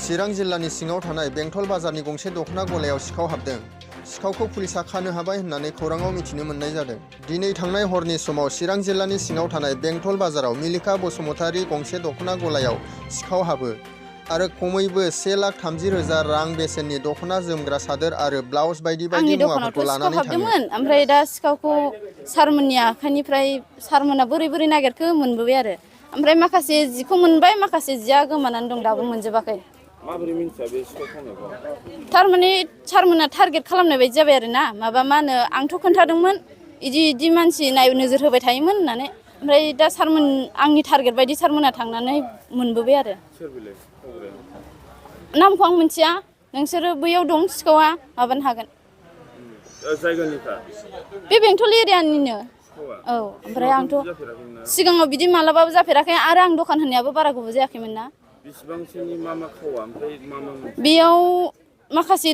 चिरां जिल्लानि सिङाव थानाय बेंटल बाजारनि गंसे दख'ना गलायाव सिखाव हाबदों। सिखावखौ पुलिसा खानो हाबाय होननानै खौराङाव मिथिनो मोननाय जादों। दिनै थांनाय हरनि समाव चिरां जिल्लानि सिङाव थानाय बेंटल बाजाराव मिलिका बसुमतारी गंसे दख'ना गलायाव सिखाव हाबो आरो खमैबो 1,30,000 रां बेसेननि दख'ना, जोमग्रा, सादोर आरो ब्लाउस बायदि मुवाफोरखौ लानानै थाङो। ओमफ्राय दा सिखावखौ सारमोननि आखाइनिफ्राय सारमोना बोरै नागिरखो मोनबोबाय आरो ओमफ्राय माखासे जिखौ मोनबाय, माखासे जिया गोमानानै दं, दाबो मोनजोबाखै। माबोरै मिन्थिया बे सिखाव खावनायखौ? थारमाने सारमोना टारगेट खालामनाय बायदि जाबाय आरो ना, मा होनो आंथ' खोन्थादोंमोन इदि मानसि नोजोर होबाय थायोमोन होननानै, ओमफ्राय दा सारमोन आंनि टारगेट बायदि सारमोना थांनानै मोनबोबाय आरो। सोर बेलाय खावग्राया? नामखौ आं मिथिया, नोंसोरो बैयाव दं सिखावा माबानो हागोन। जायगानिखा? बे बेंटल एरियानिनो। औ, ओमफ्राय आंथ' सिगाङाव बिदि मालाबाबो जाफेराखै आरो आं दखान होनायाबो बारा गोबाव जायाखैमोन ना। बेसेबांसोनि मा खावा ओमफ्राय मा बेयाव माखासे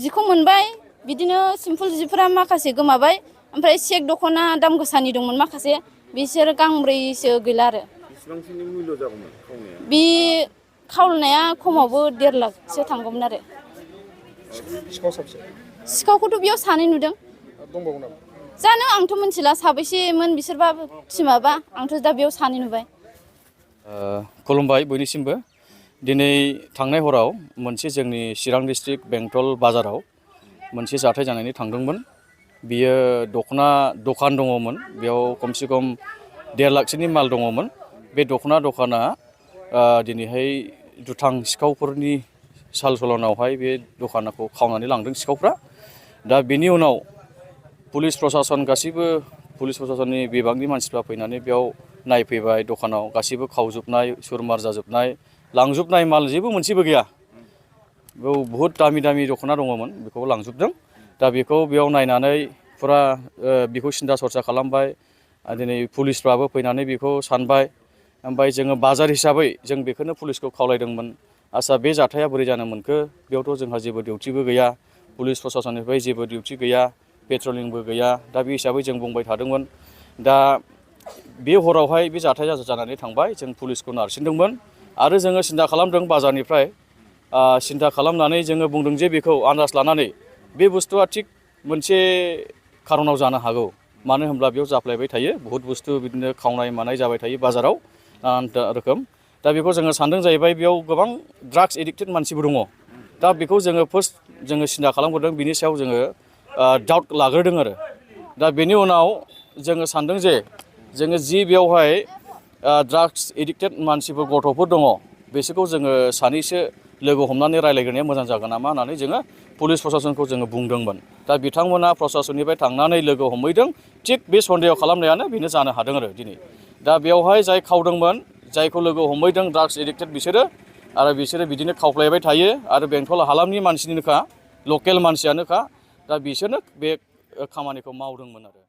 जिखौ मोनबाय, बिदिनो सिम्पोल जिफोरा माखासे गोमाबाय, ओमफ्राय सेक दख'ना दाम गोसानि दंमोन माखासे, बिसोर गांब्रैसो गैला आरो। बेसेबांसोनि मुल्य जागौमोन खावनाया? बे खावनाया खमावबो 1.5 लाखसो थांगौमोन आरो। सिखावखौथ' बेयाव सानै नुदों। दंबावो नामा? जानो, आंथ' मिथिला साबैसेमोन बिसोरबा टिमाबा, आंथ' दा बेयाव सानै नुबाय। खुलुमबाय बयनिसिमबो। दिनै थांनाय हराव मोनसे जोंनि चिरां डिस्ट्रिक्ट बेंटल बाजाराव मोनसे जाथाय जानानै थांदोंमोन। बियो दख'ना दखान दङमोन, बेयाव खमसे खम 1.5 लाखसोनि माल दङमोन। बे दख'ना दखाना दिनैहाय दुथां सिखावफोरनि साल सलनावहाय बे दखानखौ खावनानै लांदों सिखावफ्रा। दा बेनि उनाव पुलिस प्रसासन, गासैबो पुलिस प्रसासननि बिभागनि मानसिफ्रा फैनानै बेयाव नायफैबाय। दखानाव गासैबो खावजोबनाय, सुरमार जाजोबनाय, लांजोबनाय माल जेबो मोनसेबो गैया। बेयाव बहुद दामि दख'ना दङमोन, बेखौ लांजोबदों। दा बेखौ बेयाव नायनानै फुरा बेखौ सिन्था सरसा खालामबाय। दिनै पुलिसफ्राबो फैनानै बेखौ सानबाय। ओमफ्राय जोङो बाजार हिसाबै जों बेखौनो पुलिसखौ खावलायदोंमोन, आच्चा बे जाथाया बोरै जानो मोनखो? बेयावथ' जोंहा जेबो डिउटिबो गैया, पुलिस प्रसासननिफ्राय जेबो डिउटि गैया, पेट्रलिंबो गैया। दा बे हिसाबै जों बुंबाय थादोंमोन। दा बे हरावहाय बे जाथाया जानानै थांबाय, जों पुलिसखौ नारसिनदोंमोन आरो जोङो सिन्था खालामदों बाजारनिफ्राय सिन्था खालामनानै जोङो बुंदों जे बेखौ आन्दाज लानानै बे बुस्थुआ थिग मोनसे खारनाव जानो हागौ। मानो होनब्ला बेयाव जाफ्लेबाय थायो, बहुद बुस्थु बिदिनो खावनाय मानाय जाबाय थायो बाजाराव, नानानथा रोखोम। दा बेखौ जोङो सानदों जाहैबाय बेयाव गोबां ड्राग्स एडिक्टेड मानसिबो दङ। दा बेखौ जोङो फार्स्ट सिन्था खालामग्रोदों, बिनि सायाव जोङो डाउट लाग्रोदों आरो। दा बेनि उनाव जोङो सानदों जे जोङो जि बेयावहाय ड्राग्स एडिक्टेड मानसिफोर, गथ'फोर दङ, बिसोरखौ जोङो सानैसो लोगो हमनानै रायज्लायग्रोनाया मोजां जागोन नामा होननानै जोङो पुलिस प्रसासनखौ जोङो बुंदोंमोन। दा बिथांमोना प्रसासननिफ्राय थांनानै लोगो हमहैदों। थिग बे सन्देह खालामनायानो बेनो जानो हादों आरो दिनै। दा बेवहाय जाय खावदोंमोन, जायखौ लोगो हमहैदों ड्राग्स एडिक्टेड बिसोरो बिदिनो खावफ्लायबाय थायो आरो बेंटल हालामनि मानसिनिनोखा, लकेल मानसियानोखा। दा बिसोरनो बे खामानिखौ मावदोंमोन आरो।